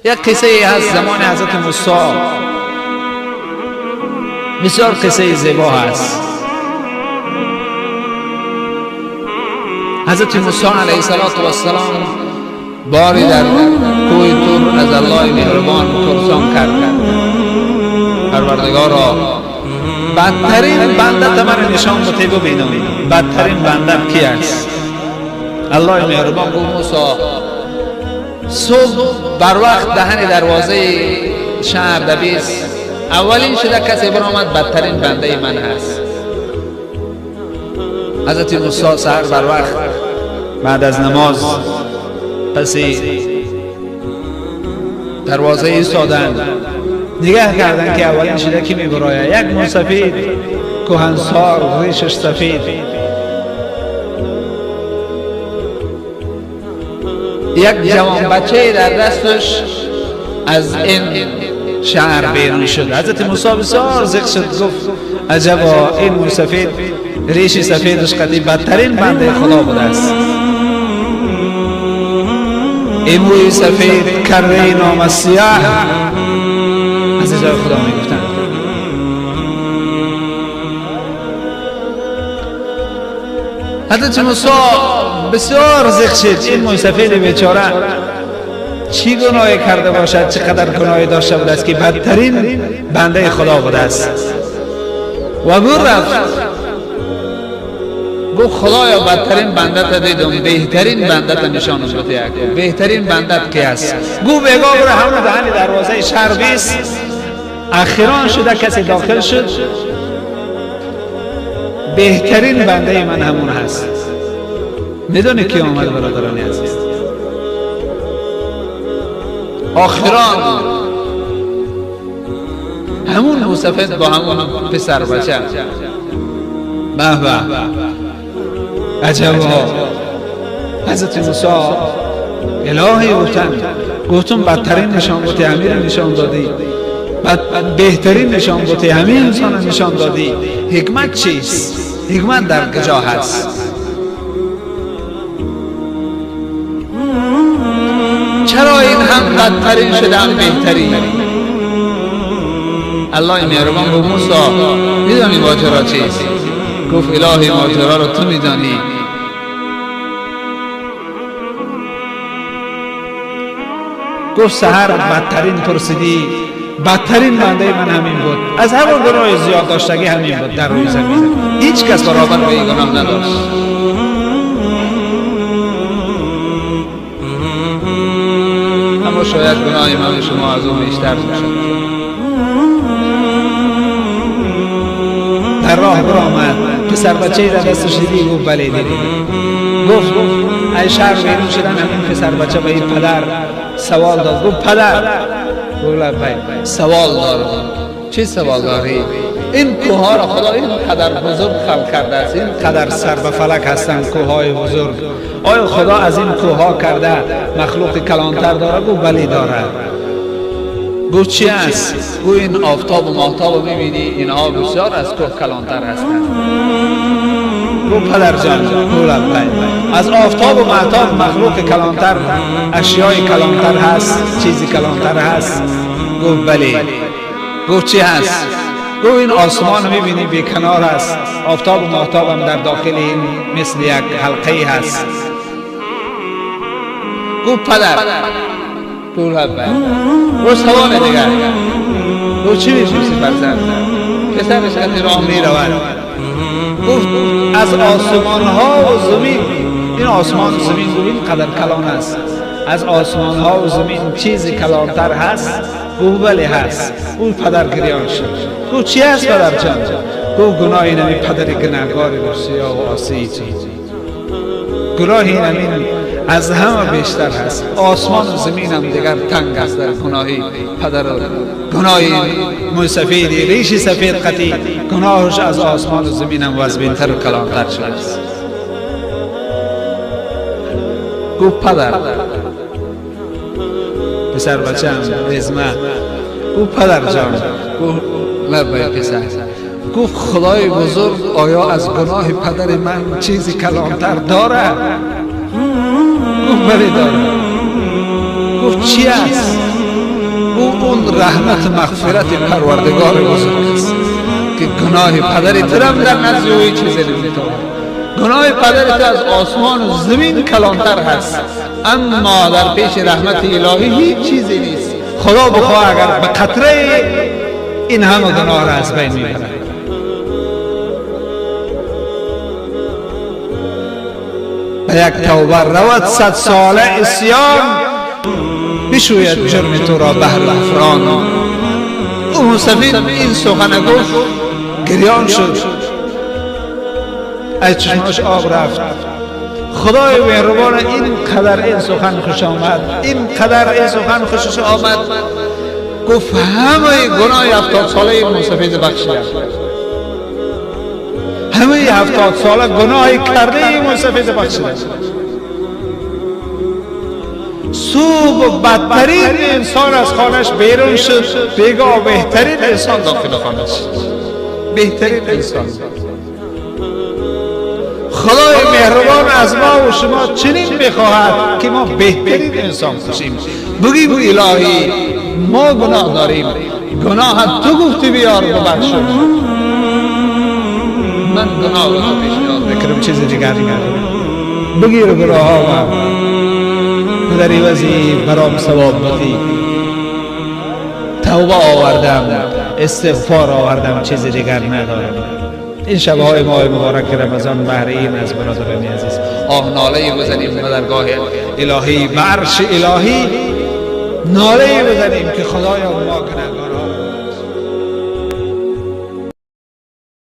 یک قصه هست زمان حضرت موسی، بسیار قصه زیبا هست. حضرت موسی علیه السلام باری در کوه تور از الله مهربان پرسان کرد، پروردگارا بدترین بنده من نشان بده ببینم، بدترین بنده کی است؟ الله مهربان گفت موسی صبح بر وقت دهن دروازه شهر دبیس اولین شده کسی برآمد، بدترین بنده من هست. حضرت موسی سحر بر وقت بعد از نماز پسی دروازه ایستادند، نگاه کردن که اولین شده کی میبراید. یک موسفید کهنسال، ریشش سفید، یک جوان بچه در دستش از این شهر بیرون شد. حضرت موسی بسیار ذق شد، گفت عجبا این موسفید ریش سفیدش قدی بدترین بنده خدا بوده است. این موی سفید کرده نام سیاه، عزیزای خدا میگفتند. حضرت موسی بسیار ذق شد، این موی سفید بیچاره چی گناهی کرده باشد، چقدر گناهی داشته بوده است که بدترین بنده خدا بوده است. و بر رفت گفت خدایا بدترین بنده تا دیدم، بهترین بنده تا نشانم بده، بهترین بنده کی است؟ گو بگا برو همون دهن دروازه شهر بیست، اخیران شده کسی داخل شد، بهترین بنده من همون هست. میدونی کی آمد برادران عزیز؟ آخران همون موسفید با همون پسر بچه. به به عجبا. حضرت موسی الهی گفتن، گفتم بدترین نشان بوده امیر نشان دادی، بهترین نشان بوده همین انسان نشان دادی. حکمت چیست؟ حکمت در کجا هست؟ چرا این هم بدترین شده هم بهترین؟ الله مهربان گفت موسی میدانی ماجرا چیست؟ گفت الهی ماجرا رو تو میدانی. گفت سحر بدترین پرسیدی، بدترین بنده من همین بود، از همون گناه زیاد داشتگی همین بود در روی زمین، هیچ کس برابر به این گناه نداشت. اما شاید گناه من شما از اون بیشتر باشد. در راه برآمد، پسر بچه در دستش دیدی؟ گفت بله دیدی. گفت ای شهر بیرون شدن همین پسر بچه به این پدر سوال داد. گفت پدر، گفت سوال دارم. چی سوال داری؟ این کوه را خدا این قدر بزرگ خلق کرده است، این قدر سر به فلک هستند کوههای بزرگ، آیا خدا از این کوه کرده مخلوق کلانتر داره؟ گفت بله داره. گفت چی است؟ گفت این آفتاب و ماهتاب میبینی، اینها بسیار از کوه کلانتر هستند. گفت پدر جان، از آفتاب و ماهتاب مخلوق کلانتر، اشیای کلانتر هست، چیزی کلانتر هست؟ گفت بله. گفت چی هست؟ گفت این آسمان میبینی بی کنار است، آفتاب و ماهتاب هم در داخل این مثل یک حلقه هست. گفت پدر، گفت سوال دیگر. گفت چی میپرسی فرزند؟ پسرش از راه میرود. گفت از آسمان ها و زمین، این آسمان و زمین این قدر کلان است، از آسمان ها و زمین چیزی کلانتر هست؟ گفت بله هست. اون پدر گریان شد. گفت چی هست پدر جان؟ گفت گناه این همین پدر گناهکار سیاه و عاصی، گناه این همین از همه بیشتر هست، آسمان و زمین هم دیگر تنگ است در گناهی پدر. گناه موسفیدی ریش سفید قطی، گناهش از آسمان و زمین هم وزبینتر و کلانتر شده است. گفت پدر، پسر بچه هم رزمه. گفت پدر جان. گفت لبای پسر. گفت خدای بزرگ آیا از گناه پدر من چیزی کلانتر داره؟ گفت بله داره. گفت چی است؟ اون رحمت مغفرت پروردگار بزرگ است که گناه پدر ترم در نزد او چیزی نمیتونه. گناه پدرت از آسمان و زمین کلانتر هست، اما در پیش رحمت الهی هیچ چیزی نیست. خدا بخواه اگر به قطره این همه گناه را از بین میبرد. به یک توبه رود 100 ساله عصیان، بشوید جرم تو را بهر غفران. او سفید این سخن گفت، گریان شد، از چشماش آب رفت. خدای مهربان این قدر این سخن خوش آمد، این قدر این سخن خوشش آمد، گفت همه گناه 70 ساله موسفید بخشیدم، همه 70 ساله گناه کرده موسفید بخشیدم. صبح بدترین انسان از خانهش بیرون شد، بیگاه بهترین انسان داخل خانه شد، بهترین انسان. خدای مهربان از ما و شما چنین میخواهد که ما بهترین انسان باشیم. بگیم الهی ما گناه داریم، گناه تو گفتی بیار ببخش، من گناه را پیشنهاد میکنم، چیز دیگر ندارم. بگیر گناه ها در عوضی برام ثواب بدی. توبه آوردم، استغفار آوردم، چیز دیگر ندارم. این شب‌های ماه مبارک رمضان بهر این از برادران عزیز آه ناله بزنیم به درگاه الهی، به عرش الهی ناله بزنیم که خدایا ما گناهگاریم.